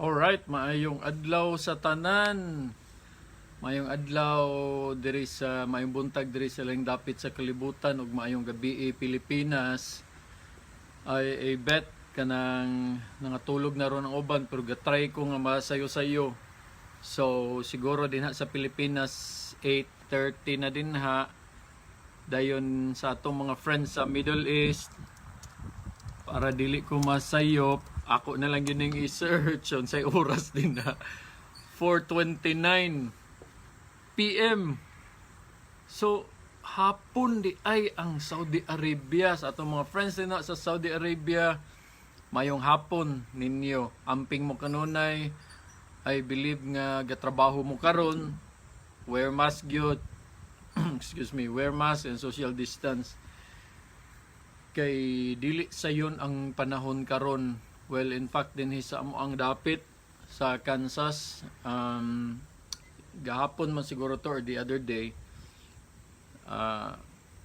Alright, maayong adlaw sa tanan. Maayong adlaw diri sa, maayong buntag diri sa laing dapit sa kalibutan ug maayong gabi, Pilipinas. Ay, I bet kanang nangatulog na ron ang uban, pero gatry ko nga masayo-sayo. So siguro dinha sa Pilipinas 8:30 na dinha. Dayon sa atong mga friends sa Middle East, para dili ko masayop, ako na lang yun yung i-search unsay oras dinha. 4:29 PM. So hapon diay ang Saudi Arabia. Sa atong mga friends dinha sa Saudi Arabia, mayong hapon ninyo. Amping mo kanunay. I believe nga gatrabaho mo karon. Wear mask gyud. Excuse me, wear mask and social distance kay dili sayon ang panahon karon. Well, in fact, dinhi sa among dapit sa Kansas, gahapon man siguro to or the other day,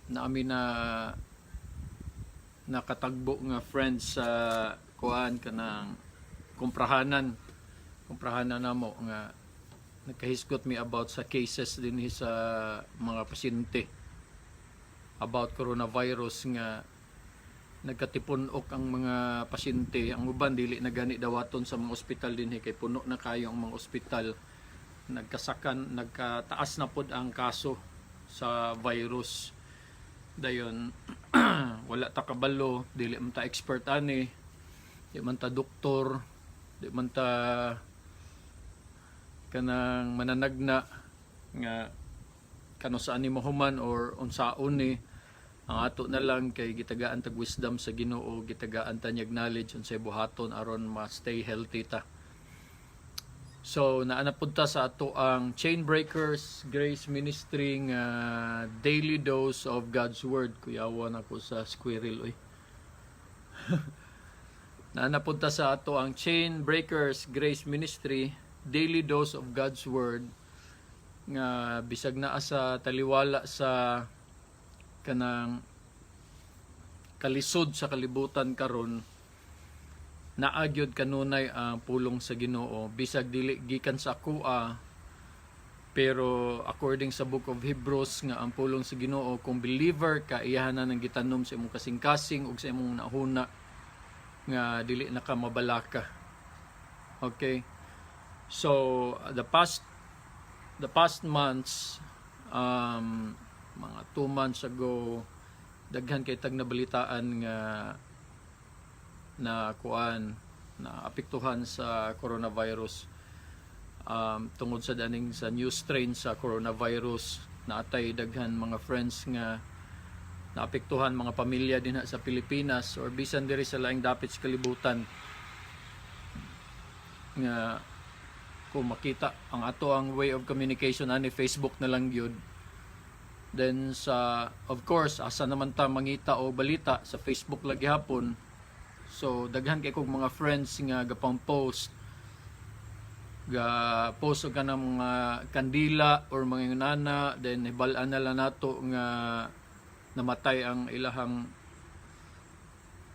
naami na nakatagbo nga friends sa kuan, kanang kumprahanan namo, nga nagkahisgot mi about sa cases dinhi sa mga pasyente about coronavirus, nga nagkatipun-ok ang mga pasyente. Ang uban dili na gani dawaton sa mga ospital dinhi kay puno na kayo ang mga ospital. Nagkasakan, nagkataas na pod ang kaso sa virus. Dayon wala ta kabalo, dili man ta expert ani, di man ta doktor, di man ta kanang mananagna nga kano saan ni mahuman or unsaon ni. Ang ato na lang kay gitagaan tag wisdom sa Ginoo, gitagaan ta niyag knowledge unsay buhaton aron ma-stay healthy ta. So naa na pud ta sa ato ang Chain Breakers Grace Ministry nga daily dose of God's Word. Kuyawa na ko sa squirrel, oy. Naa na pud ta sa ato ang Chain Breakers Grace Ministry daily dose of God's Word, nga bisag naa sa taliwala sa kanang kalisod sa kalibutan karon, naa gyud kanunay ang pulong sa Ginoo, bisag dili gikan sa akoa. Pero according sa Book of Hebrews, nga ang pulong sa Ginoo, kung believer ka, iyahan na nang gitanom sa imong kasing-kasing ug sa imong nahuna nga dili na ka mabalaka. Okay, so the past months, mga 2 months ago, daghan kay tag nabalitaan nga na kuan, na apektuhan sa coronavirus, tungod sa daning sa new strain sa coronavirus. Naatay daghan mga friends nga naapektuhan, mga pamilya dinha sa Pilipinas or bisan diri sa laing dapit sa kalibutan, nga kung makita ang ato ang way of communication ani, Facebook na lang gyud. Then sa, of course, asa naman ta mangita o balita? Sa Facebook lagi hapon. So daghan kay kog mga friends nga gapang post, ga post og kanang mga kandila or mga nana, then hibal-an na lang nato nga namatay ang ilahang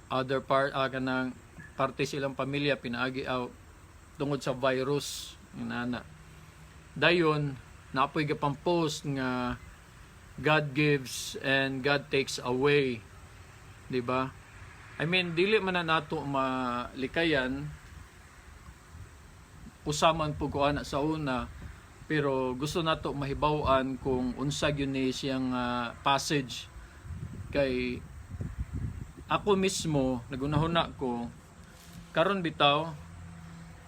other part, kanang parte sa ilang pamilya pinaagi aw tungod sa virus nana. Dayon napoy gapang post nga "God gives and God takes away." 'Di ba? I mean, dili man na nato malikayan, usaman po ko ana sa una, pero gusto nato mahibaw-an kung unsa gyud ni siyang passage, kay ako mismo nagunahuna ko karon bitaw,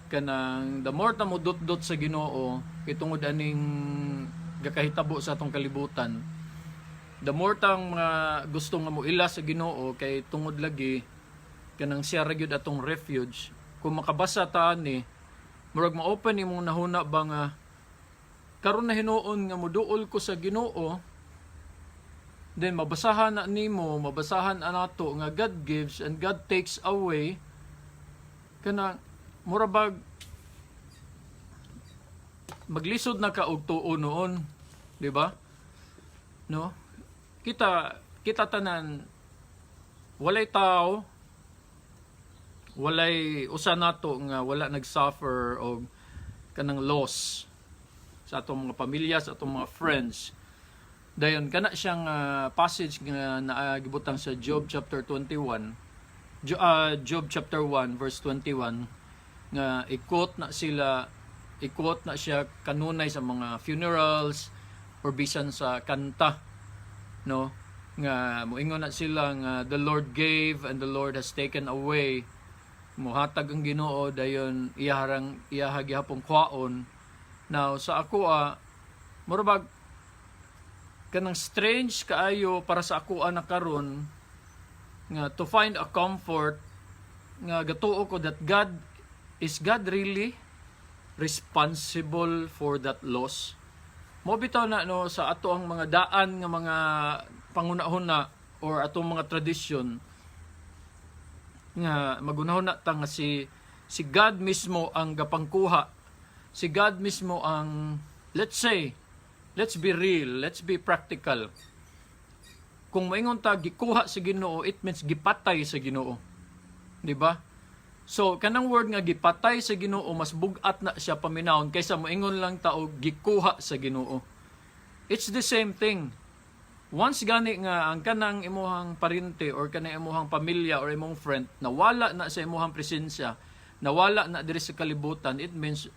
kanang the more ta mo dot-dot sa Ginoo kay tungod aning gakahitabo sa atong kalibutan, the more tang mga gusto nga mo ila sa Ginoo kay tungod lagi kanang siya ra gyud atong refuge. Kung makabasa ta ani, murag ma-open imong nahuna ba nga karon na hinuon nga moduol ko sa Ginoo, then mabasahan na nimo, mabasahan nato nga God gives and God takes away. Kana mura bag maglisod na ka og tuo noon, di ba? No, kita kita tanan walay tao. Walay usa nato nga wala nag-suffer og kanang loss sa atong mga pamilya, sa atong mga friends. Dayon kana siyang passage nga naagibutang sa Job chapter 21. Job chapter 1 verse 21 nga i-quote na sila, i-quote na siya kanunay sa mga funerals or bisan sa kanta, no, nga moingon na sila nga "The Lord gave and the Lord has taken away." Muhatag ang Ginoo, dayon iyaharang iyaha gihapon kwaon. Now sa ako, mura bag kanang strange kaayo para sa ako na karon nga to find a comfort nga gatuo ko that God is God really responsible for that loss. Mo bitaw na, no, sa ato ang mga daan nga mga pangunahuna or atong mga tradisyon nga magunahuna ta nga si God mismo ang gapangkuha, si God mismo ang, let's say, let's be real, let's be practical. Kung moingon ta gikuha sa Ginoo, it means gipatay sa Ginoo, di ba? So kanang word nga gipatay sa Ginoo, mas bugat na siya paminawon kaysa moingon lang ta og gikuha sa Ginoo. It's the same thing. Once gani nga ang kanang imuhang parente or kanang imuhang pamilya or imong friend nawala na sa imuhang presensya, nawala na diri sa kalibutan, it means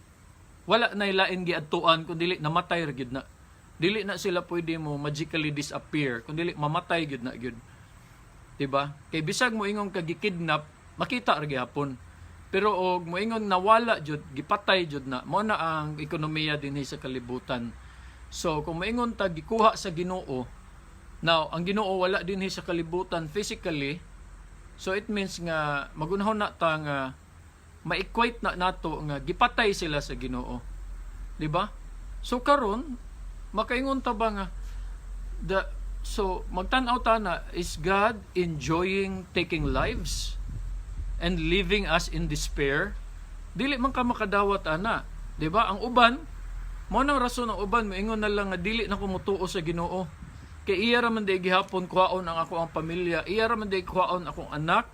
wala na ilain giadtuan kun dili namatay ra gyud na. Dili na sila pwede mo magically disappear kun dili mamatay gyud na gyud. Diba? Kay bisag mo ingon ka gikidnap, makita ra gihapon. Pero og moingon nawala jud, gipatay jud na. Mo na ang ekonomiya dinhi sa kalibutan. So kung moingon ta gikuha sa Ginoo, now ang Ginoo wala dinhi sa kalibutan physically, so it means nga magunahon na ta nga ma-equate na nato nga gipatay sila sa Ginoo. Di ba? So karon makaingon ta ba nga the so magtan-aw ta na, is God enjoying taking lives and leaving us in despair? Dili man ka makadawat ana, di ba? Ang uban, mo nang rason ang uban moingon na lang nga dili na ko motuo sa Ginoo. Kay iya ra man day gihapon kuhaon ang ako ang pamilya, iya ra man day kuhaon akong anak,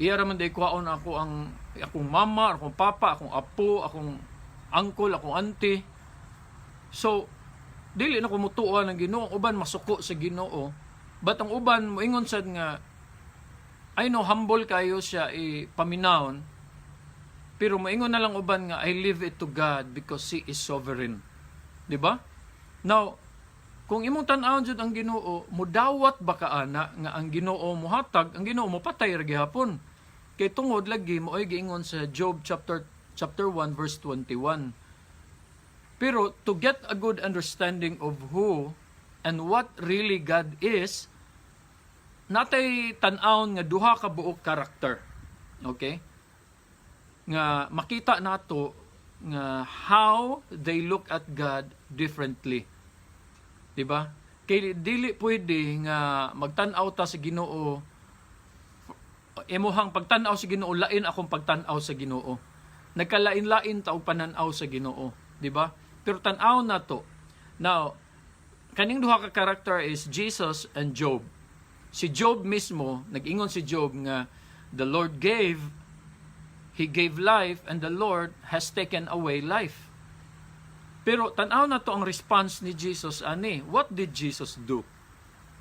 iya ra man day kuhaon ako ang akong mama, akong papa, akong apo, akong uncle, akong auntie. So dili na ko motuo ng Ginoo. Ang uban masuko sa Ginoo. But ang uban moingon sad nga, I know humble kayo siya ipaminawon, pero moingon na lang uban nga I leave it to God because He is sovereign. Di ba? Now, kung imong tan-awon jud ang Ginoo, mudawat ba ka ana nga ang Ginoo muhatag, ang Ginoo mopatay ra gihapon? Kay tungod lagi mo ay giingon sa Job chapter 1 verse 21. Pero to get a good understanding of who and what really God is, natay tan-awon nga duha ka buok character. Okay? Nga makita nato nga how they look at God differently. Di ba? Kay dili pwede nga magtan-aw ta sa Ginoo, imuhang pagtan-aw sa Ginoo lain akong pagtan-aw sa Ginoo. Nagkalain-lain ta og panan-aw sa Ginoo, di ba? Pero tan-aw nato. Now, kaning duha ka character is Jesus and Job. Si Job mismo, nag-ingon si Job nga the Lord gave, He gave life, and the Lord has taken away life. Pero tan-aw na to ang response ni Jesus ani. What did Jesus do?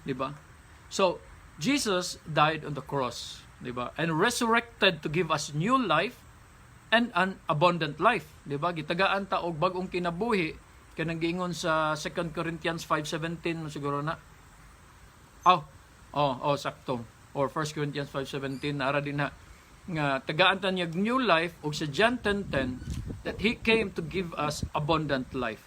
'Di ba? So, Jesus died on the cross, 'di ba? And resurrected to give us new life and an abundant life, 'di ba? Gitagaan ta og bag-ong kinabuhi kanang giingon sa 2 Corinthians 5:17 siguro na. Oh, sakto. Or 1 Corinthians 5:17 naara din na nga tagaan ta niya new life, ug sa John 10:10 that He came to give us abundant life.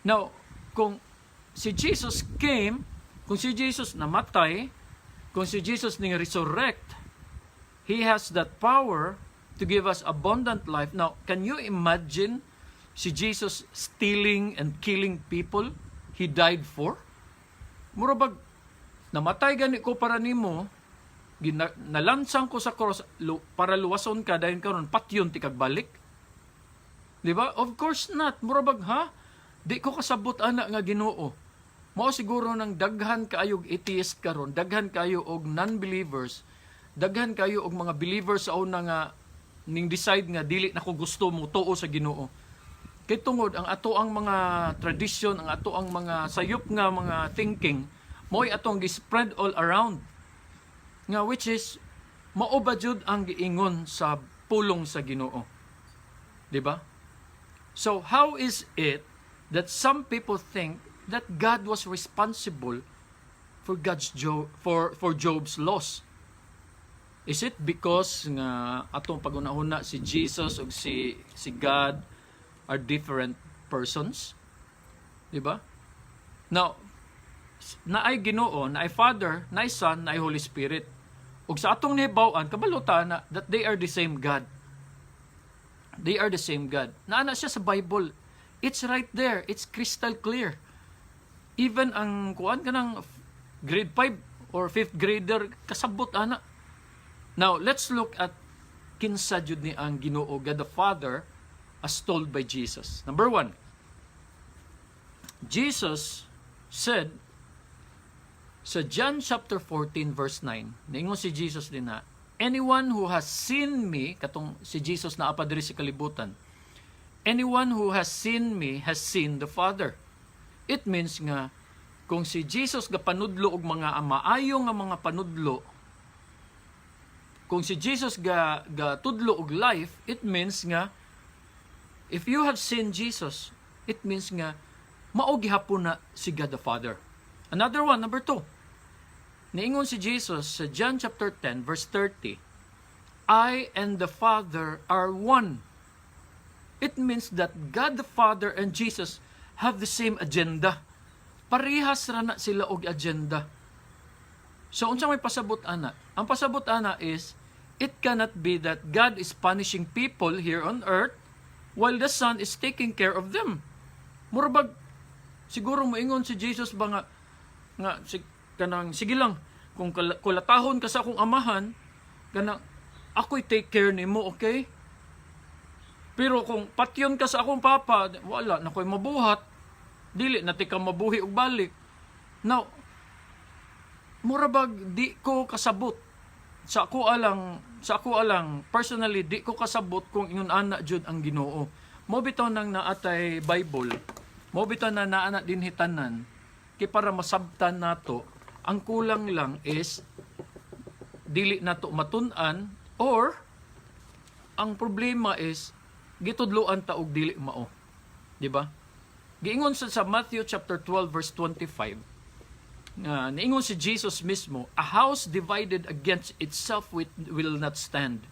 Now, kung si Jesus came, kung si Jesus namatay, kung si Jesus ning resurrect, He has that power to give us abundant life. Now, can you imagine si Jesus stealing and killing people He died for? Mura bag namatay gani ko para nimo, nalansang ko sa cross para luwason ka, dayon karon patyon tikag balik. Di ba? Of course not. Mura bag, ha? Di ko kasabot ana nga Ginoo. Mao siguro nang daghan kaayog atheist karon, daghan kayo og non-believers Daghan kayo og mga believers sa una nga ning decide nga dili na ko gusto mo tuo sa Ginoo. Kay tungod ang ato ang mga tradisyon, ang ato ang mga sayop nga mga thinking, mo'y atong gi-spread all around. Nga which is mao ba jud ang giingon sa pulong sa Ginoo? Di ba? So how is it that some people think that God was responsible for God's Jo for Job's loss? Is it because nga atong pagunahuna si Jesus ug si God are different persons? Di ba? Now, naay Ginoo, naay Father, naay Son, naay Holy Spirit. Ug sa atong nahibaw-an, kabalo ta na that they are the same God. They are the same God. Naa na siya sa Bible. It's right there. It's crystal clear. Even ang kuan, kanang grade 5 or 5th grader, kasabot ana. Now, let's look at kinsa jud ni ang Ginoo God the Father as told by Jesus. Number one, Jesus said sa John chapter 14 verse 9, niingon si Jesus din na, "Anyone who has seen me," katong si Jesus naa pa diri sa kalibutan, "anyone who has seen me has seen the Father." It means nga kung si Jesus gapanudlo og mga maayo nga mga panudlo, kung si Jesus ga tudlo og life, it means nga if you have seen Jesus, it means nga mao gihapon na si God the Father. Another one, number two. Niingon si Jesus sa John chapter 10 verse 30, "I and the Father are one." It means that God the Father and Jesus have the same agenda. Parehas ra na sila og agenda. So unsa may pasabot ana? Ang pasabot ana is it cannot be that God is punishing people here on earth while the Son is taking care of them. Mura bag siguro moingon si Jesus ba nga si, kanang sige lang kung kulatahon ka sa akong amahan, kanang ako'y take care nimo, okay? Pero kung patyon ka sa akong papa, wala na ko'y mabuhat, dili na tika mabuhi og balik. Now, mura bag di ko kasabot sa ako alang personally, di ko kasabot kung ingon ana jud ang Ginoo. Mo bitaw nang naatay Bible, mo bitaw na naa na dinhi tanan kay para masabtan nato. Ang kulang lang is dili nato matun-an or ang problema is gitudloan ta og dili mao, di ba? Giingon sa Matthew chapter 12 verse 25 nga niingon si Jesus mismo, "A house divided against itself will not stand."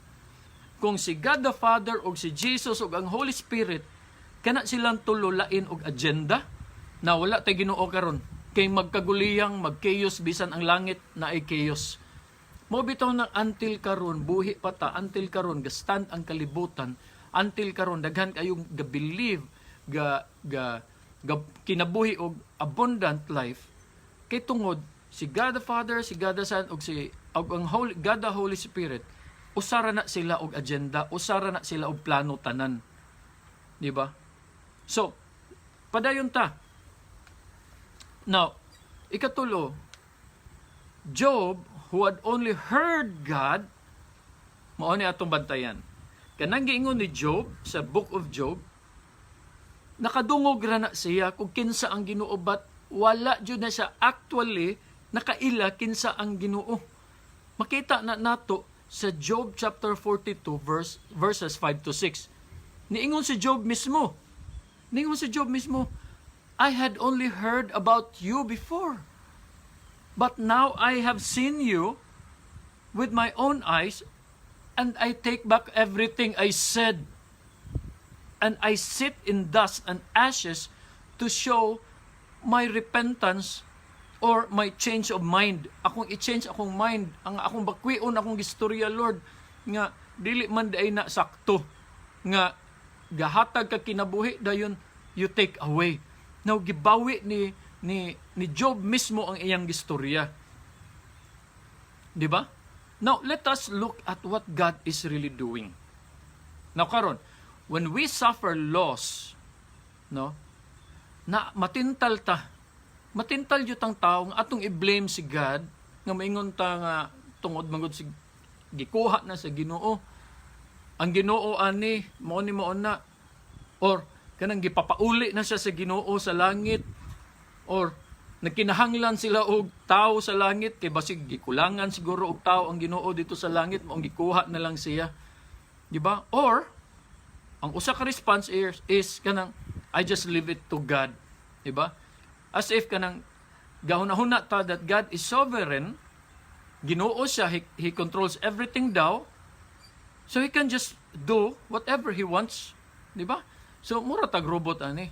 Kung si God the Father og si Jesus og ang Holy Spirit kana silang tulo lain og agenda na, wala tay Ginoo karon kay magkaguliyang, mag-chaos, bisan ang langit na ay chaos. Mo bitaw nang until karon buhi pa ta, until karon ga-stand ang kalibutan, until karon daghan kayong ga-believe, ga kinabuhi og abundant life, kay tungod si God the Father, si God the Son ug si ug ang Holy God the Holy Spirit, usara na sila og agenda, usara na sila og plano tanan. Di ba? So, padayon ta. Now, ikatulo, Job, who had only heard God, mao ni atong bantayan. Kanang giingon ni Job sa Book of Job, nakadungog ra na siya kung kinsa ang Ginoo, but wala jud na siya actually nakaila kinsa ang Ginoo. Makita na nato sa Job chapter 42 verses 5 to 6. Niingon si Job mismo. Niingon si Job mismo, "I had only heard about you before. But now I have seen you with my own eyes and I take back everything I said. And I sit in dust and ashes to show my repentance or my change of mind." Akong i-change akong mind, ang akong bakwion akong gistorya, Lord, nga dili man diay na sakto nga gahatag ka kinabuhi, dayon you take away. Now gibawi ni Job mismo ang iyang gistorya. Di ba? Now let us look at what God is really doing. Now karon, when we suffer loss, no, na matintal ta. Matintal jud ang tao nga atong i-blame si God, nga maingon ta nga tungod magud si Gikuha na sa Ginoo. Ang Ginoo ani mao ni mao na, or kanang gipapauli na siya sa Ginoo sa langit, or nagkinahanglan sila og tao sa langit kay basig gikulangan siguro og tao ang Ginoo dito sa langit, maong gikuha na lang siya, di ba? Or ang usa ka response is kanang "I just leave it to God," di ba? As if kanang gahuna-huna ta that God is sovereign, Ginoo siya, he controls everything daw, so he can just do whatever he wants, di ba? So mura tag robot ani.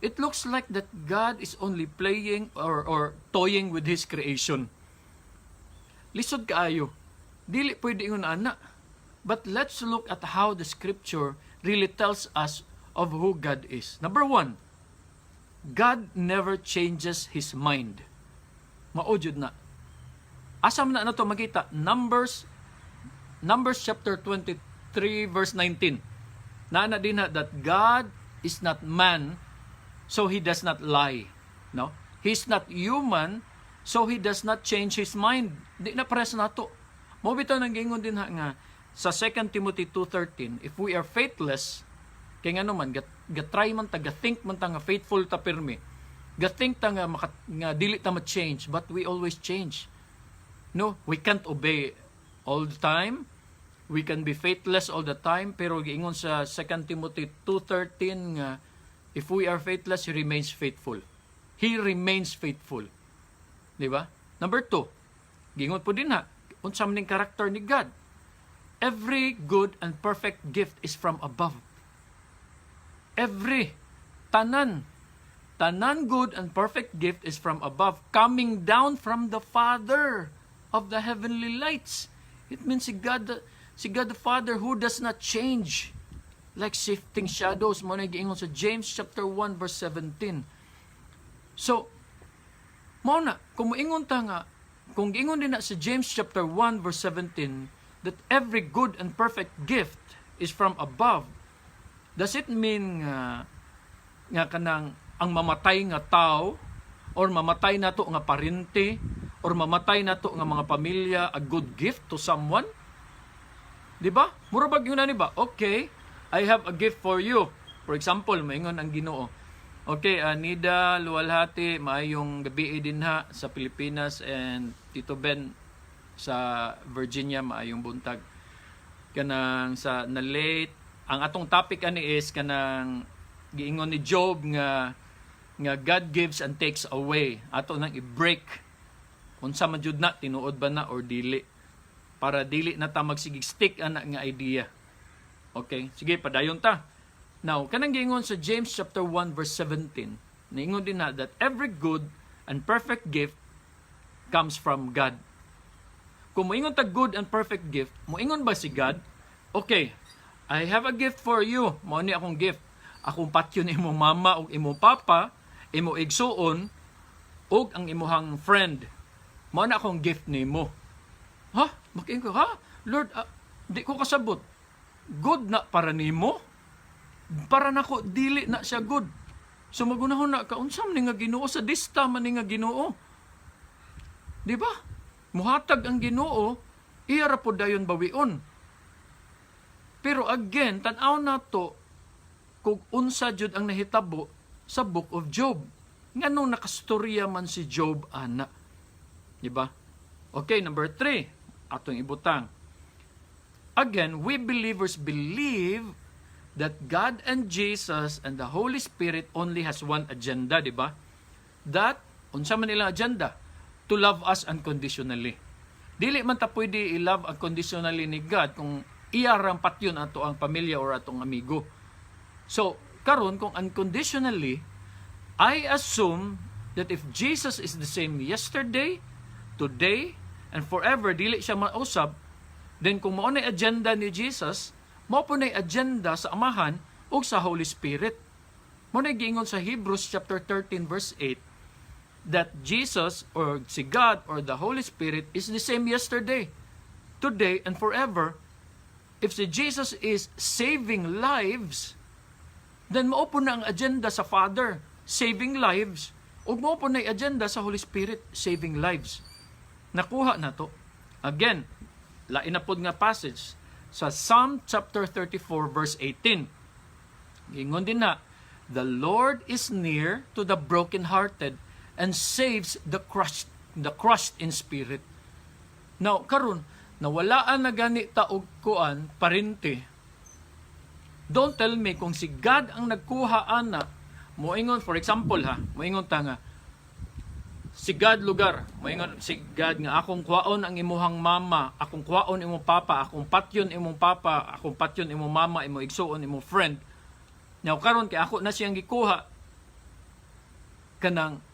It looks like that God is only playing or toying with His creation. Lisod kaayo. Dili pwede ingon ana. But let's look at how the Scripture really tells us of who God is. Number one, God never changes His mind. Mao jud na. Asa man na nato makita? Numbers chapter 23 verse 19. Naa na din na that God is not man, so he does not lie. No? He's not human, so he does not change his mind. Di na pares nato. Mao bitaw nang giingon din ha nga sa 2 Timothy 2:13, if we are faithless, kay ngano man ga try man ta, ga-think man ta nga faithful ta pirmi. Ga-think ta nga nga dili ta ma-change, but we always change. No, we can't obey all the time. We can be faithless all the time, pero giingon sa 2 Timothy 2:13 nga if we are faithless, He remains faithful. He remains faithful. Di ba? Number two, giingon po din ha, unsa man ning character ni God? Every good and perfect gift is from above. Every, tanan, tanan good and perfect gift is from above, coming down from the Father of the heavenly lights. It means si God the Father who does not change like shifting shadows. Mao na giingon sa James chapter 1 verse 17. So, mao na, kung moingon ta nga, kung giingon din na sa James chapter 1 verse 17 that every good and perfect gift is from above, does it mean nga kanang ang mamatay nga tao or mamatay nato nga parente or mamatay nato nga mga pamilya a good gift to someone? Di ba? Mura bag yun na ni ba? "Okay, I have a gift for you." For example, maingon ang Ginoo. Okay, Nida Luwalhati, maayong gabi din ha sa Pilipinas, and Tito Ben sa Virginia, maayong buntag. Kanang sa na late, ang atong topic ani is kanang giingon ni Job nga God gives and takes away. Ato nang i-break unsa man jud na, tinuod ba na or dili, para dili na ta magsigig stick ana nga idea. Okay, sige, padayon ta. Now, kanang giingon sa James chapter 1 verse 17, niingon din na that every good and perfect gift comes from God. Kung moingon ta good and perfect gift, moingon ba si God, "Okay, I have a gift for you. Mao ni akong gift. Akong patyon imong mama ug imong papa, imo igsuon ug ang imuhang friend. Mao na akong gift nimo." Ha? Makiingon ko, "Ha? Lord, di ko kasabot. Good na para nimo? Para nako dili na siya good." So magunahon na ka, unsa man ni nga Ginoo, sadista man ni nga Ginoo? Di ba? Muhatag ang Ginoo, iya ra pod dayon bawion. Pero again, tan-aw nato kung unsa jud ang nahitabo sa Book of Job. Nganong nakastorya man si Job ana? Di ba? Okay, number three, atong ibutang. Again, we believers believe that God and Jesus and the Holy Spirit only has one agenda, di ba? That, unsa man ilang agenda? To love us unconditionally. Dili man ta pwede i-love unconditionally ni God kung iya rang patyon ato ang pamilya or atong amigo. So, karon kung unconditionally, I assume that if Jesus is the same yesterday, today, and forever, dili siya mausab, then kung mao na agenda ni Jesus, mao po na agenda sa Amahan ug sa Holy Spirit. Mao na giingon sa Hebrews chapter 13 verse 8 that Jesus or si God or the Holy Spirit is the same yesterday, today, and forever. If si Jesus is saving lives, then mao po na ang agenda sa Father, saving lives, ug mao po na ang agenda sa Holy Spirit, saving lives. Nakuha na to. Again, Lain na pod nga passage sa Psalm chapter 34 verse 18. Giingon din na, "The Lord is near to the brokenhearted and saves the crushed in spirit." Now, karon nawalaan na gani ta og kuan parente. Don't tell me kung si God ang nagkuha ana, moingon, for example ha, moingon ta nga si God lugar, moingon si God nga akong kuhaon ang imuhang mama, akong kuhaon imong papa, akong patyon imong papa, akong patyon imong mama, imong igsuon, imong friend. Now karon kay ako na siyang gikuha, kanang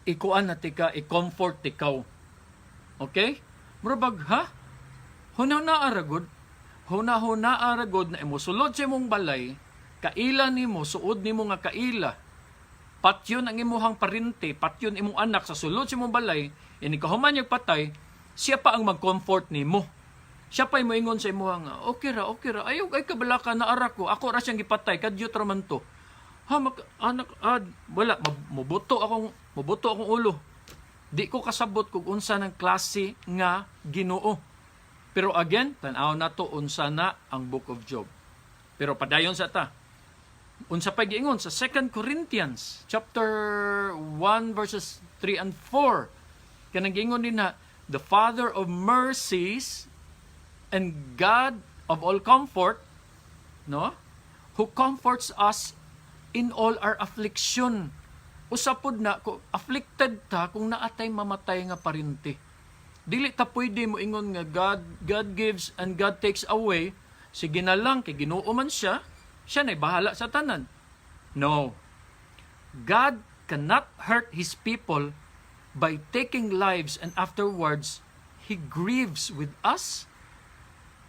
ikuan na tika, i-comfort ikaw. Okay? Murabag ha? Huna-huna ra gud. Huna-huna ra gud na imo sulod sa imong balay, kaila nimo, suod nimo nga kaila. Patyon ang imuhang parente, patyon imong anak sa sulod sa imong balay, ini kahuman niyang patay, siya pa ang mag-comfort nimo. Siya pa moingon sa imuha nga, okay ra, ayaw ay kabalaka na ara ko, ako ra siyang gipatay, kadyot ra man to." Ha, mak, anak, ah, wala, mubuto akong ulo. Di ko kasabot kung unsa ng klase nga Ginoo. Pero again, tan-aw na to unsa na ang Book of Job. Pero padayon sa ta. Unsa pa giingon sa 2 Corinthians chapter 1 verses 3 and 4. Kanang giingon din na the Father of mercies and God of all comfort, no? Who comforts us in all our affliction. Usa pod na ko afflicted ta kung naatay mamatay nga parente. Dili ta pwede mo ingon nga God gives and God takes away. Sige na lang kay Ginoo man siya, siya na'y bahala sa tanan. No. God cannot hurt His people by taking lives and afterwards He grieves with us.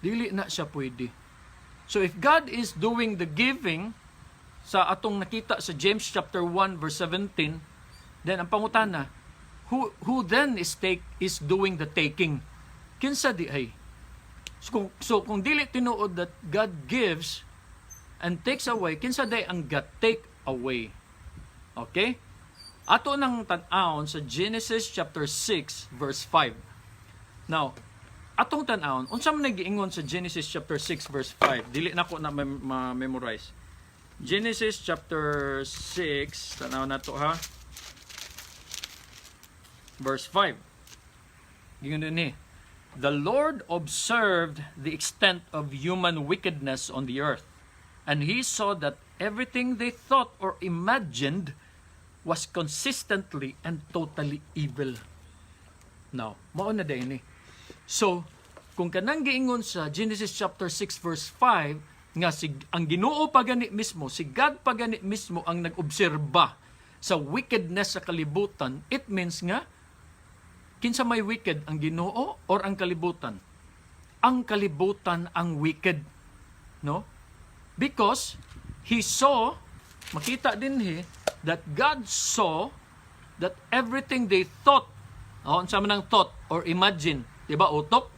Dili na siya pwede. So if God is doing the giving sa atong nakita sa James chapter 1 verse 17, then ang pangutana, who then is doing the taking? Kinsa di ay? So kung dili tinuod that God gives and takes away, kinsa day ang God take away? Okay? Ato nang tan-awon sa Genesis chapter 6 verse 5. Now, atong tan-awon, unsa man giingon sa Genesis chapter 6 verse 5? Dili na ko na ma-memorize. Genesis chapter 6, tan-aw nato ha. Verse 5. Giingon din ni, "The Lord observed the extent of human wickedness on the earth, and He saw that everything they thought or imagined was consistently and totally evil." Now, mao na ni. So, kung kanang giingon sa Genesis chapter 6 verse 5 nga si ang Ginoo pa gani mismo, si God pa gani mismo ang nag-obserba sa wickedness sa kalibutan, it means nga kinsa may wicked, ang Ginoo or ang kalibutan? Ang kalibutan ang wicked. No? Because He saw, makita din he, that God saw that everything they thought, oh, unsa man ang thought or imagine, di ba, utok,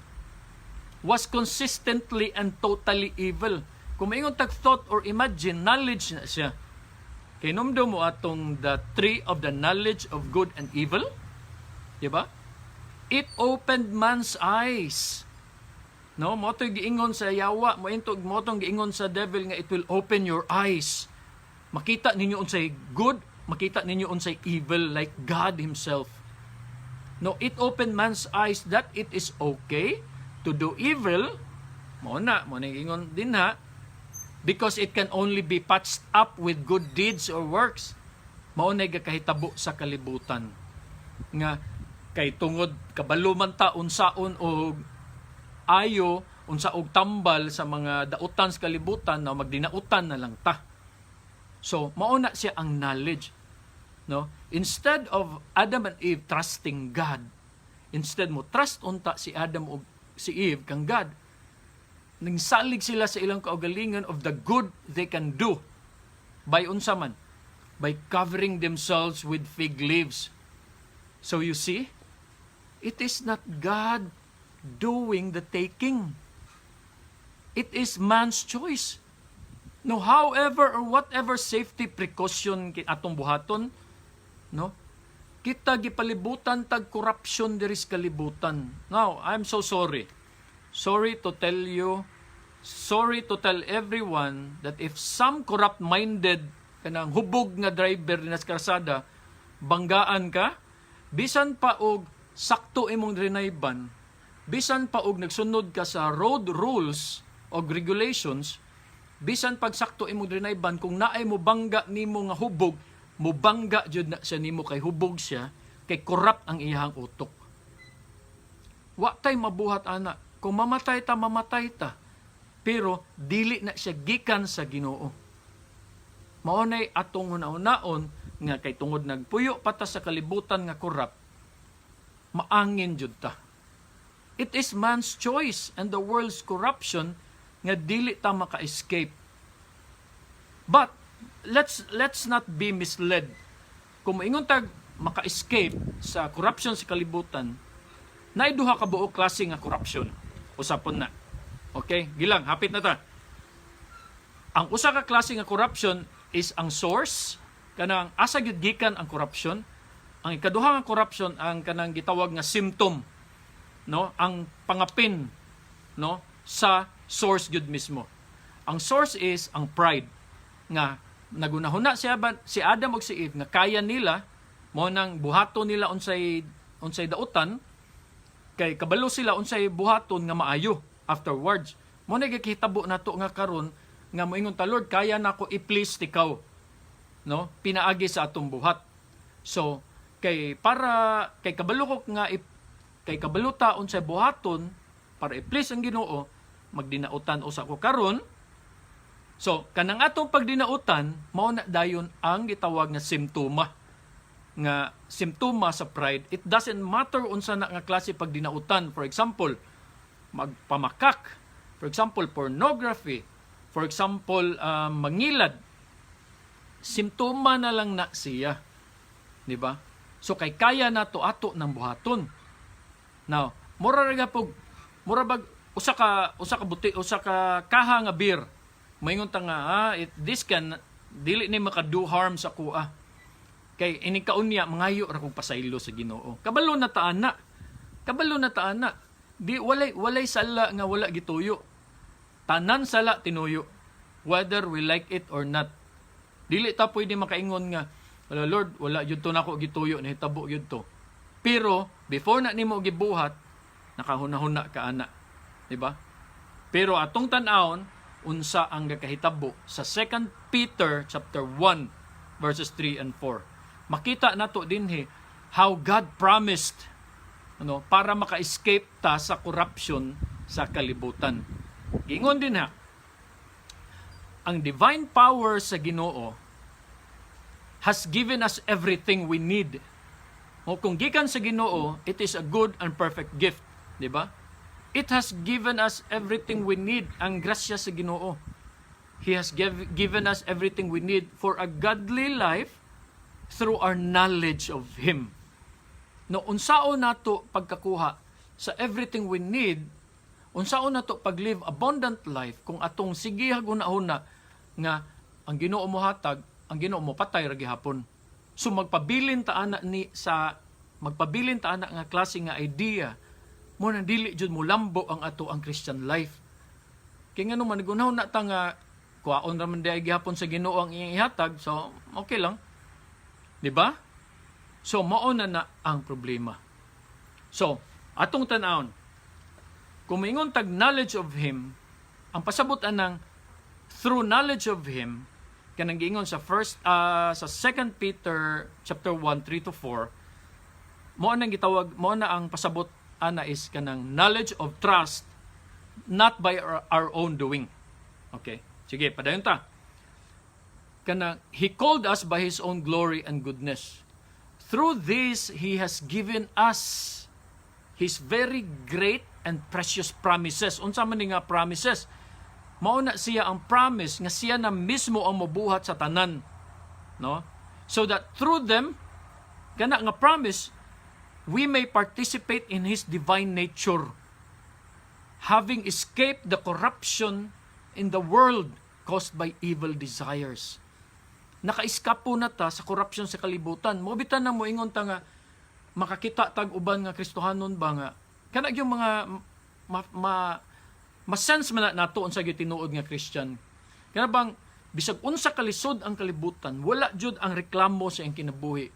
was consistently and totally evil. Kung maingon tag thought or imagine, knowledge na siya. Kay numdum mo atong the tree of the knowledge of good and evil, di ba? It opened man's eyes. No, mo to'y giingon sa yawa, mo tong giingon sa devil nga it will open your eyes. Makita ninyo unsay good, makita ninyo unsay evil like God himself. No, it opened man's eyes that it is okay to do evil. Mo na ingon din ha, because it can only be patched up with good deeds or works. Mao na gakahitabo sa kalibutan. Nga kay tungod kabalo man ta unsaon og ayo, unsa og tambal sa mga dautan sa kalibutan na magdinautan na lang ta. So, mao na siya ang knowledge. No? Instead of Adam and Eve trusting God, instead mo trust unta si Adam ug si Eve kang God, ning salig sila sa ilang kaugalingon of the good they can do by unsa man, by covering themselves with fig leaves. So you see, it is not God doing the taking. It is man's choice. No, however or whatever safety precaution atong buhaton, no? Kita gipalibutan tag corruption diri sa kalibutan. Now, I'm so sorry. Sorry to tell you, sorry to tell everyone that if some corrupt-minded, kanang hubog nga driver na sa kalsada, banggaan ka, bisan pa og sakto imong drinayban, bisan pa og nagsunod ka sa road rules o regulations, bisan pag sakto imong drinayban, kung naay mo bangga nimo nga hubog, mubangga jud na siya nimo kay hubog siya, kay corrupt ang iyang utok. Wa tay mabuhat ana. Kung mamatay ta, mamatay ta. Pero dili na siya gikan sa Ginoo. Mao nay atong hunahunaon nga kay tungod nagpuyo pa ta sa kalibutan nga corrupt, maangin jud ta. It is man's choice and the world's corruption nga dili ta maka-escape. But let's not be misled. Kung moingon tag maka-escape sa corruption sa kalibutan, naay duha ka buok klase nga corruption. Usapon na. Okay, gilang hapit na ta. Ang usa ka klase nga corruption is ang source, kanang asa gyud gikan ang corruption. Ang ikaduha nga corruption, ang kanang gitawag nga symptom, no? Ang pangapin, no, sa source gyud mismo. Ang source is ang pride nga nagunahuna si Adam ug si Eve nga kaya nila, mo nang buhaton nila unsay unsay dautan kay kabalo sila unsay buhaton nga maayo afterwards. Mo na gikahitabo nato nga karon nga moingon ta, "Lord, kaya nako i-please ikaw," no, pinaagi sa atong buhat. So kay para kay kabalo ko nga kay kabalo ta unsay buhaton para i-please ang Ginoo, magdinautan usa ko karon. So kanang atong pagdinautan, mao na dayon ang gitawag nga simptoma sa pride. It doesn't matter unsa na nga klase pagdinautan. For example, magpamakak. For example, pornography. For example, mangilad. Simptoma na lang na siya. Di ba? So kay kaya nato, ato ng buhaton. Now, mura ra pog mura bag usa ka buti, usa ka kaha nga beer. Moingon ta nga, this can dili ni maka do harm sa kuha. Kay ini kaunya mangayo ra kong pasaylo sa Ginoo. Kabalo na ta ana. Kabalo na ta ana. Di walay sala nga wala gituyo. Tanan sala tinuyo. Whether we like it or not. Dili ta pwede makaingon nga, "Wala Lord, wala jud to nako gituyo, nahitabo jud to." Pero before na nimo gibuhat, nakahuna-huna ka ana. Di ba? Pero atong tan-awon unsa ang gakahitabo sa 2 Peter chapter 1 verses 3 and 4. Makita nato dinhi how God promised, ano, para maka-escape ta sa corruption sa kalibutan. Giingon din ha, ang divine power sa Ginoo has given us everything we need. O kung gikan sa Ginoo, it is a good and perfect gift, di ba? It has given us everything we need, ang grasya sa Ginoo. He has given us everything we need for a godly life through our knowledge of Him. No, unsaon nato pagkakuha sa everything we need, unsaon nato pag-live abundant life kung atong sige huna-huna nga ang Ginoo mo hatag, ang Ginoo mo patay ra gihapon? So magpabilin ta ana nga klase nga idea, mo nang dili jud mo lambo ang ato ang Christian life. Kay ngano man na ta nga kuhaon ra man diay gihapon sa Ginoo ang iyang ihatag, so okay lang. Di ba? So mao na na ang problema. So, atong tan-awon. Kung moingon tag knowledge of Him, ang pasabot anang through knowledge of Him, kanang giingon sa 2 Peter chapter 1 3 to 4, mo nang gitawag, mo na ang pasabot ana is kanang knowledge of trust, not by our own doing. Okay. Sige, padayon ta. Kanang He called us by His own glory and goodness. Through this He has given us His very great and precious promises. Unsa man ni nga promises? Mao na siya ang promise nga siya na mismo ang mobuhat sa tanan. No? So that through them, kana nga promise, we may participate in His divine nature, having escaped the corruption in the world caused by evil desires. Naka-eskapo na ta sa corruption sa kalibutan. Mo bitan na moingon ta nga makakita tag uban nga Kristohanon ba nga kana yung mga ma-sense man na nato unsa gyud tinuod nga Christian. Kana bang bisag unsa kalisod ang kalibutan, wala jud ang reklamo sa iyang kinabuhi.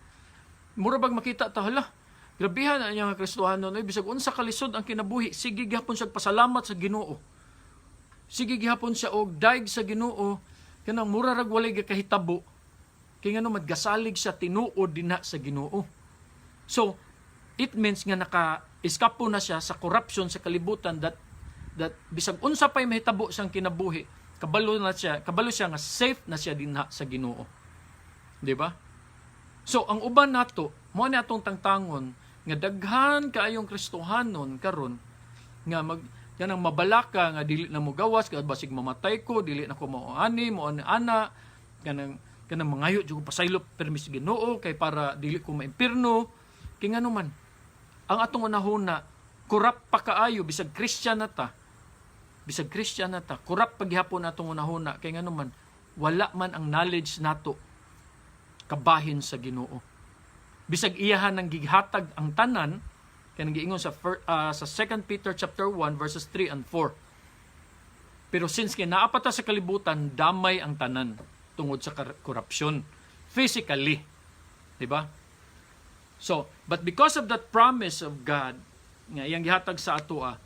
Mura bag makita ta, hala, grabihan na niya nga Kristohanon, oy, bisag unsa kalisod ang kinabuhi, sige gihapon siya pasalamat sa Ginoo. Sige gihapon siya og daig sa Ginoo, kanang mura rag walay gakahitabo. Kay ngano madgasalig siya tinuod dinha sa Ginoo. So, it means nga naka-eskapo na siya sa corruption sa kalibutan that bisag unsa pay mahitabo siyang kinabuhi, kabalo na siya, kabalo siya nga safe na siya dinha sa Ginoo. Di ba? So, ang uban nato, mo ni atong tangtangon nga daghan kaayong Kristohanon karon nga mag kanang mabalaka nga dili na mo gawas kay basig mamatay ko, dili na ko mao ani mo ani ana, kanang mangayo jud ko pasaylo permis Ginoo kay para dili ko maimpirno. Kay ngano man ang atong unahuna corrupt pa kaayo. Bisag Christian na ta, bisag Christian na ta, corrupt pa gihapon atong unahuna, kay ngano man wala man ang knowledge nato kabahin sa Ginoo, bisag iyahan nang gihatag ang tanan. Kay giingon sa 2 Peter chapter 1 verses 3 and 4. Pero since kay naa pa ta sa kalibutan, damay ang tanan tungod sa corruption physically, di ba? So, but because of that promise of God nga iyang gihatag sa atoa,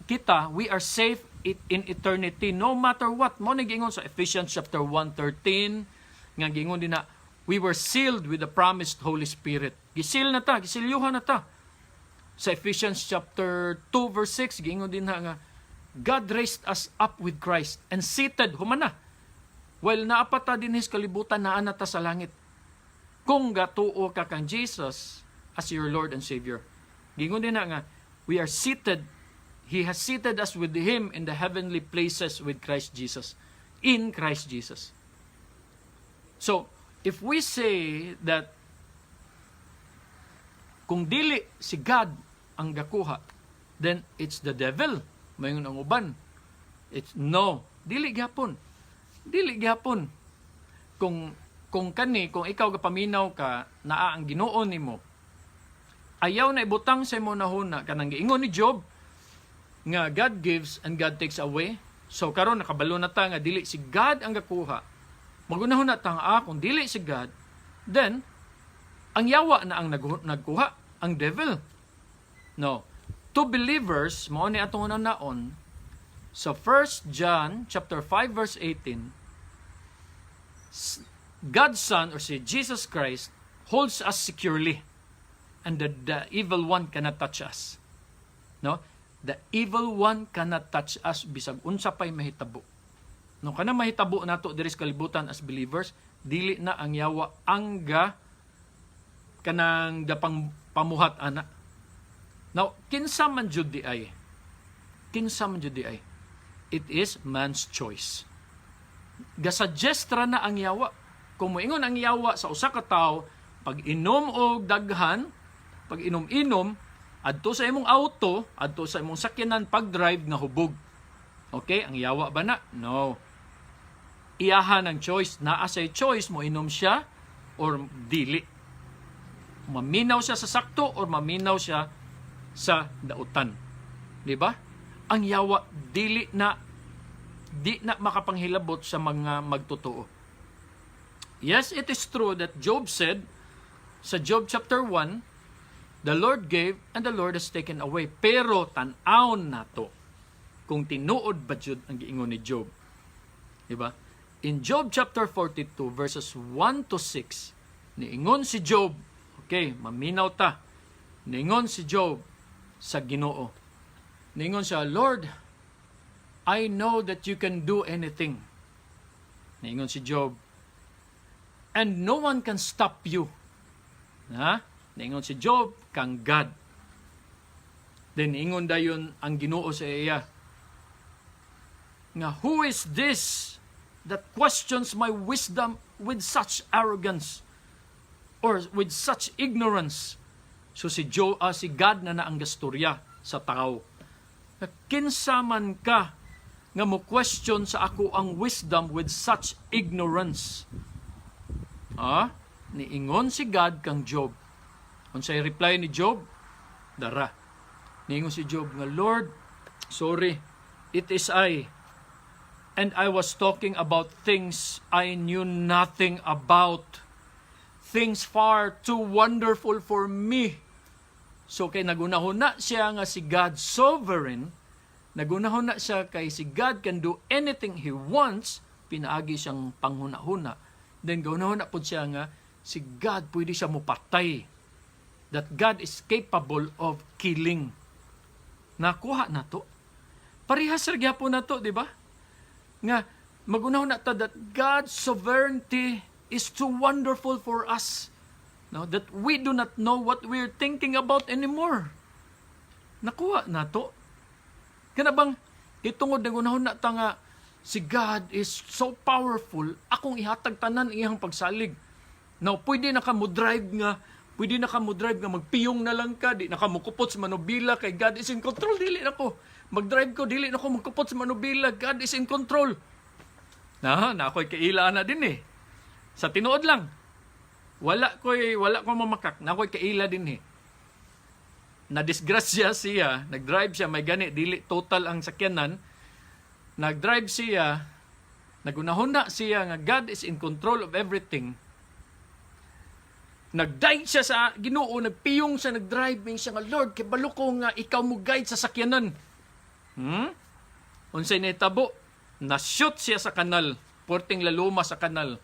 kita, we are safe in eternity no matter what. Mo ni giingon sa Ephesians chapter 1:13 nga giingon din na we were sealed with the promised Holy Spirit. Gisil na ta, gisilyuhan na ta. Sa Ephesians chapter 2 verse 6, giingon din na nga God raised us up with Christ and seated humana. Well, naa pa ta dinhi sa kalibutan, naa na ta sa langit. Kung gatuo ka kang Jesus as your Lord and Savior. Giingon din na nga we are seated. He has seated us with Him in the heavenly places with Christ Jesus. In Christ Jesus. So, if we say that kung dili si God ang gakuha, then it's the devil. Mayon ang uban. It's no, dili gyapon. Dili gyapon. Kung ikaw gapaminaw ka, naa ang Ginoo nimo. Ayaw na ibutang sa imo nahuna kanang giingon ni Job nga God gives and God takes away. So karon nakabalo na ta nga dili si God ang gakuha. Magunahon na ta nga, kung dili si God, then ang yawa na ang nagkuha, ang devil. No. To believers, mao ni atong naon sa 1 John chapter 5 verse 18, God's Son or si Jesus Christ holds us securely and the evil one cannot touch us. No? The evil one cannot touch us bisag unsa pay mahitabo. No, kana mahitabo nato diri sa kalibutan as believers, dili na ang yawa ang ga kanang gapang pamuhat ana. Now, kinsa man jud di ay? Kinsa man jud di ay? It is man's choice. Gasuggest ra na ang yawa. Kung moingon ang yawa sa usa ka tawo, pag inom og daghan, pag inom-inom, adto sa imong auto, adto sa imong sakyanan, pag-drive nga hubog. Okay, ang yawa ba na? No. Iyahan ang choice. Naa say choice, mo inom siya or dili. Maminaw siya sa sakto or maminaw siya sa dautan. Di ba? Ang yawa dili na di na makapanghilabot sa mga magtotoo. Yes, it is true that Job said sa Job chapter 1, "The Lord gave and the Lord has taken away." Pero tan-awon nato kung tinuod ba jud ang giingon ni Job. Di ba? In Job chapter 42 verses 1 to 6, niingon si Job, okay, maminaw ta. Niingon si Job sa Ginoo. Niingon siya, "Lord, I know that you can do anything." Niingon si Job, "And no one can stop you." Ha? Niingon si Job kang God. Then ingon dayon ang Ginoo sa iya nga, "Who is this that questions my wisdom with such arrogance or with such ignorance?" So si God na ang gastorya sa tao. Nga, "Kinsa man ka nga mo question sa ako ang wisdom with such ignorance?" Ah, niingon si God kang Job. Unsay reply ni Job? Dara. Niingon si Job nga, "Lord, Sorry, it is I. And I was talking about things I knew nothing about. Things far too wonderful for me. So kay nagunahuna siya nga si God sovereign, nagunahuna siya kay si God can do anything He wants, pinaagi siyang panghuna-huna. Then gunahuna pud siya nga si God pwede siya mupatay. That God is capable of killing. Nakuha na to. Parehas ra gyapon na to, di ba? Nga magunahuna ta that God's sovereignty is too wonderful for us. No, that we do not know what we're thinking about anymore. Nakuha na to. Kana bang itungod nagunahuna ta nga si God is so powerful, akong ihatag tanan iyang pagsalig. Now, pwede na ka mo drive nga magpiyong na lang ka, di na ka mukupot sa manubila kay God is in control, dili na ko. Mag-drive ko, dili na ko magkupot sa manubila, God is in control. Na ako'y kaila na din eh. Sa tinuod lang. Wala ko mamakak, na ako'y kaila din eh. Na disgrasya siya, nag-drive siya, may gani dili total ang sakyanan. Nag-drive siya, nagunahuna siya nga God is in control of everything. Nagdayeg siya sa Ginoo, nagpiyong siya, nag-drive siya nga, "Lord, kay balo ko nga ikaw mo guide sa sakyanan." Unsay nahitabo? Na-shoot siya sa kanal. Porting laluma sa kanal.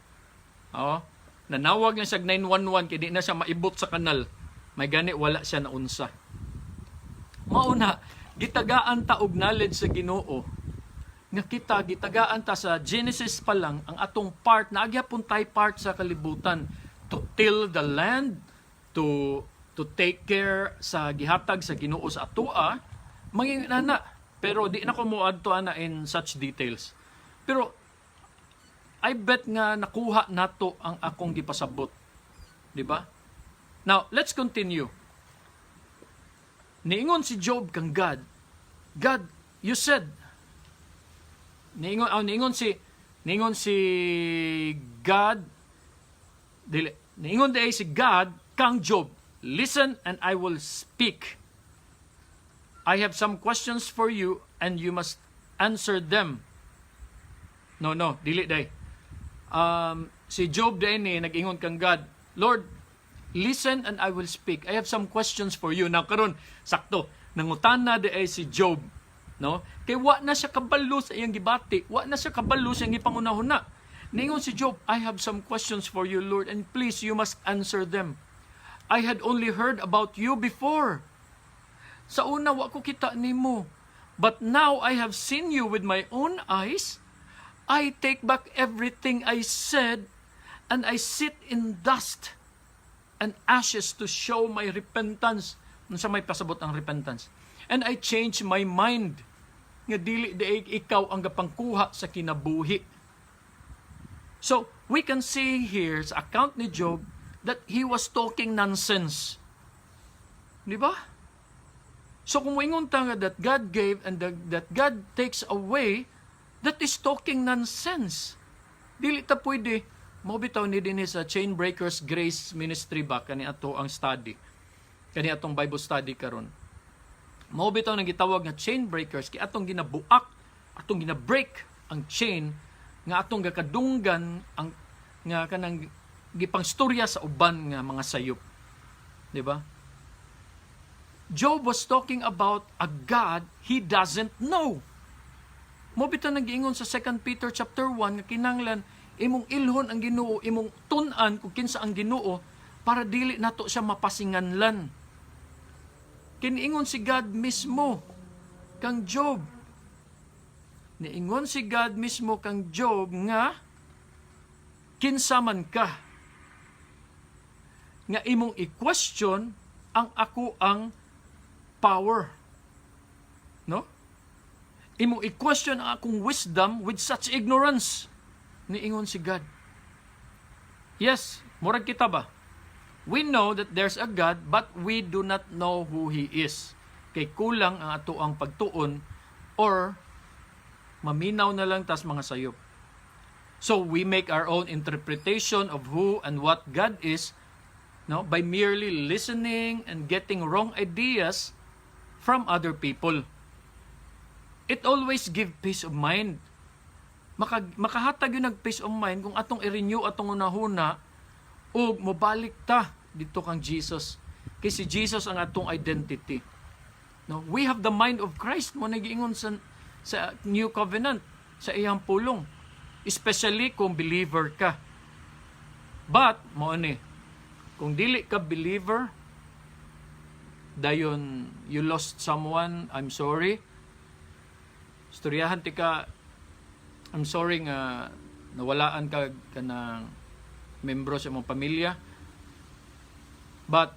Oh, nanawag na siya og 911 kay di na siya maibot sa kanal. May gani wala siya naunsa. Mauna, gitagaan ta og knowledge sa Ginoo nga kita gitagaan ta sa Genesis pa lang ang atong part na agyapon tay part sa kalibutan to till the land, to take care sa gihatag sa Ginoo sa atoa manging nana, pero di na ko moadto ana in such details, pero I bet nga nakuha nato ang akong gipasabot, di ba? Now let's continue. Niingon si Job kang God, "God, you said," niingon si God, dili, niingon diay si God kang Job, "Listen and I will speak. I have some questions for you and you must answer them." No, dili day. Si Job day ni nag-ingon kang God, "Lord, listen and I will speak. I have some questions for you." Now karon sakto, nangutana di ay si Job, no? Kay wa na siya kabalo sa iyang gibati, wa na siya kabalo sa iyang gipangunahuna. Ningon si Job, "I have some questions for you, Lord, and please, you must answer them. I had only heard about you before. Sa una, wa ko kita nimo. But now I have seen you with my own eyes. I take back everything I said and I sit in dust and ashes to show my repentance." Unsa may pasabot ang repentance? "And I change my mind nga dili diay ikaw ang gapangkuha sa kinabuhi." So, we can see here sa account ni Job that he was talking nonsense. Di ba? So kung moingon ta nga that God gave and that God takes away, that is talking nonsense. Dili ta pwede. Mao bitaw ni dinhi sa Chain Breakers Grace Ministry ba kani ato ang study. Kani atong Bible study karon. Mao bitaw nang gitawag nga chain breakers kay atong ginabuak, atong gina-break ang chain nga atong gakadunggan ang nga kanang gipangstorya sa uban nga mga sayop. Di ba? Job was talking about a God he doesn't know. Mao bitaw nag-ingon sa 2 Peter chapter 1 nga kinanglan imong ilhon ang Ginoo, imong tun-an kung kinsa ang Ginoo para dili nato siya mapasinganlan. Kiniingon si God mismo kang Job. Niingon si God mismo kang Job nga kinsa man ka nga imong i-question ang ako ang power. No? Imong i-question ang akong wisdom with such ignorance. Niingon si God. Yes, murag kita ba? We know that there's a God, but we do not know who He is. Kay kulang ang ato ang pagtuon or maminaw na lang tas mga sayop. So we make our own interpretation of who and what God is, no, by merely listening and getting wrong ideas from other people. It always give peace of mind. Makahatag gyud og peace of mind kung atong i-renew atong hunahuna ug mobalik ta didto kang Jesus. Kay si Jesus ang atong identity. No, we have the mind of Christ, mao na giingon sa New Covenant, sa iyang pulong. Especially kung believer ka. But mao ni, kung dili ka believer, dayon you lost someone, I'm sorry. Istoryahan tika, I'm sorry nga nawalaan ka kanang membro sa imong pamilya. But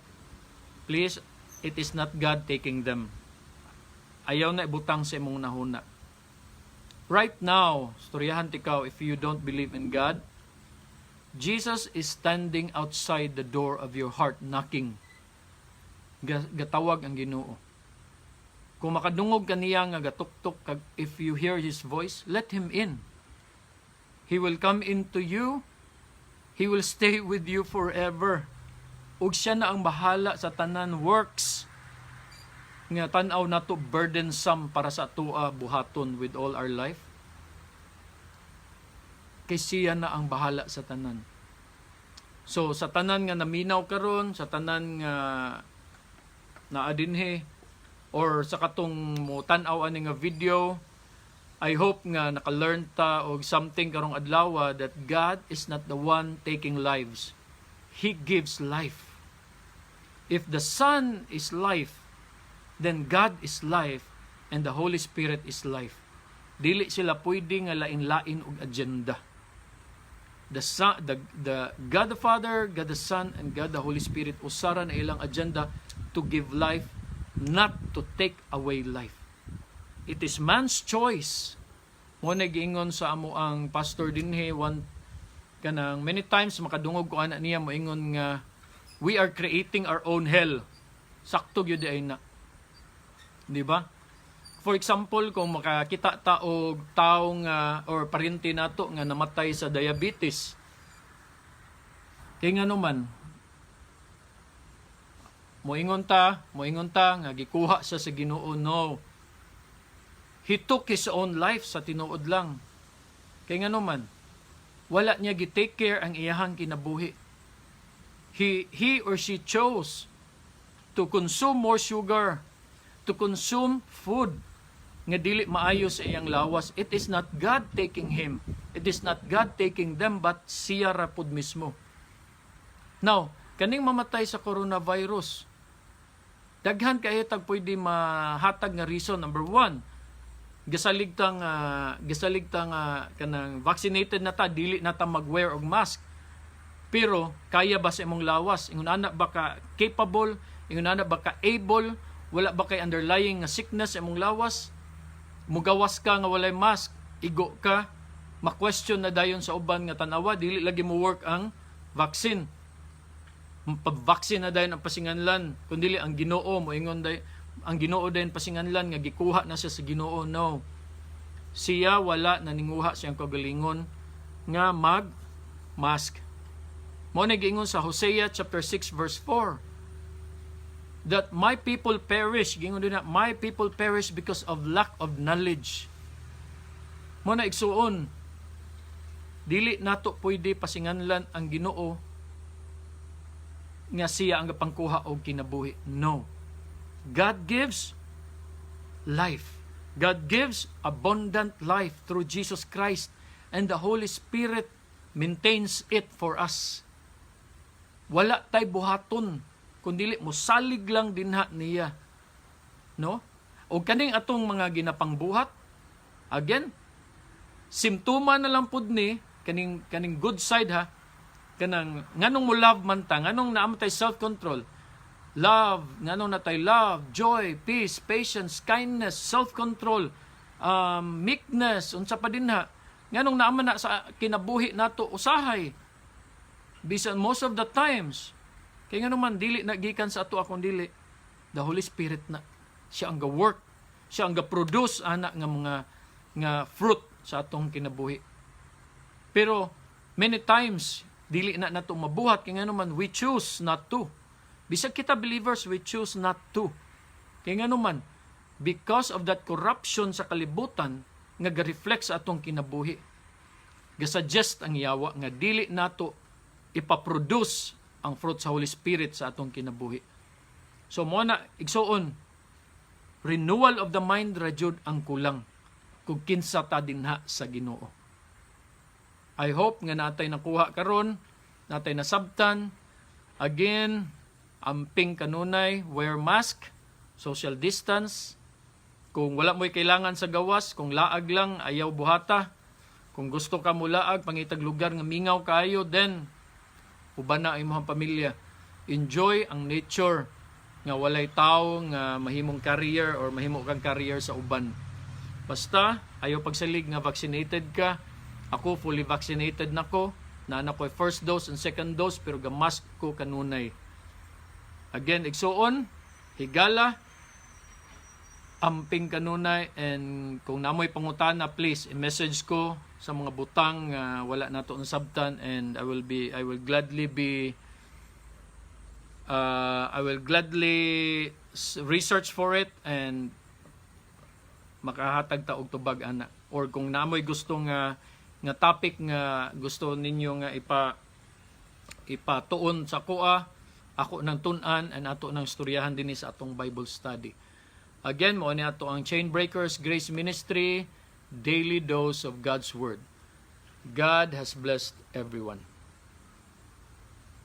please, it is not God taking them. Ayaw na ibutang sa imong hunahuna. Right now, istoryahan tika, if you don't believe in God, Jesus is standing outside the door of your heart knocking. Gatawag ang Ginoo. Kung makadungog ka niya nga gatuktok kag, if you hear His voice, let Him in. He will come into you. He will stay with you forever. Ug siya na ang bahala sa tanan works nga tan-aw nato burdensome para sa atoa buhaton with all our life. Kay siya na ang bahala sa tanan. So sa tanan nga naminaw karon, sa tanan nga naa dinhi or sa katong mo tan-aw ani nga video, I hope nga naka-learn ta og something karong adlaw that God is not the one taking lives. He gives life. If the Son is life, then God is life and the Holy Spirit is life. Dili sila pwede nga lain-lain og agenda. The Son, the God the Father, God the Son, and God the Holy Spirit, usa ra na ilang agenda: to give life, not to take away life. It is man's choice. Mao na giingon sa amo ang pastor dinhi, one kanang many times makadungog ko ana niya moingon nga we are creating our own hell. Sakto gyud ay na. Di ba? For example, kung makakita ta og tawo nga or paryente nato nga namatay sa diabetes. Kay ngano man moingon ta nga gikuha siya sa Ginoo? No. He took his own life sa tinuod lang. Kay ngano man wala niya gi-take care ang iyahang kinabuhi. He or she chose to consume more sugar, to consume food nga dili maayo sa iyang lawas. It is not God taking him. It is not God taking them, but siya ra pud mismo. Now, kaning mamatay sa coronavirus, daghan kaayo tag pwede mahatag nga reason. Number one, gasalig tang kanang vaccinated na ta, dili na ta mag-wear og mask. Pero kaya ba sa imong lawas? Ingon ana ba ka capable? Ingon ana ba ka able? Wala ba kay underlying nga sickness sa imong lawas? Mugawas ka nga walay mask, igo ka, ma-question na dayon sa uban nga tanawa, dili lagi mo work ang vaccine. Pa-vaccine na dayon ang pasinganlan, kun dili ang Ginoo moingon day, ang Ginoo dayon pasinganlan nga gikuha na siya sa Ginoo. No. Siya wala naninguha siyang kagalingon nga mag mask. Mao na giingon sa Hosea chapter 6 verse 4 that my people perish, giingon dinha, my people perish because of lack of knowledge. Mao na, igsuon, dili nato pwede pasinganlan ang Ginoo nga siya ang gapangkuha og kinabuhi. No. God gives life. God gives abundant life through Jesus Christ, and the Holy Spirit maintains it for us. Wala tay buhaton kun dili mosalig lang dinha niya. No? O kaning atong mga ginapangbuhat, again, simptoma na lang pud ni kaning good side ha, kanang nganong mo love man ta, nganong naa man tay self-control, love, nganong naa tay love, joy, peace, patience, kindness, self-control, meekness, unsa pa dinha, nganong naa man na sa kinabuhi nato usahay bisan most of the times? Kay ngano man dili na gikan sa ato, akong dili, the Holy Spirit na siya ang ga-work, siya ang ga-produce ana nga mga nga fruit sa atong kinabuhi. Pero many times dili na nato mabuhat kay ngano man we choose not to. Bisag kita believers, we choose not to. Kay ngano man Because of that corruption sa kalibutan nga ga-reflect sa atong kinabuhi. Gasuggest ang yawa nga dili nato ipaproduce ang fruit sa Holy Spirit sa atong kinabuhi. So mo na, igsuon, renewal of the mind ra jud ang kulang kung kinsa ta dinha sa Ginoo. I hope nga natay nakuha karon, natay nasabtan. Again, amping kanunay, wear mask, social distance. Kung wala mo'y kailangan sa gawas, kung laag lang, ayaw buhata. Kung gusto ka mo laag, pangitag lugar nga mingaw kayo, then uban na imong pamilya. Enjoy ang nature nga walay tao nga mahimong carrier or mahimo kang carrier sa uban. Basta ayaw pagsalig nga vaccinated ka. Ako, fully vaccinated na ko. Naa ko first dose and second dose, pero gamask ko kanunay. Again, igsuon, higala, amping kanunay, and kung namoy pangutana, please i-message ko sa mga butang nga wala nato nasabtan and I will gladly research for it and makahatag ta og tubag ana, or kung namoy gusto nga nga topic nga gusto ninyo nga ipatuon sa kuha, ako nang tun-an and ato nang istoryahan dinhi sa atong Bible study. Again, mao ni ato ang Chainbreakers Grace Ministry, daily dose of God's Word. God has blessed everyone.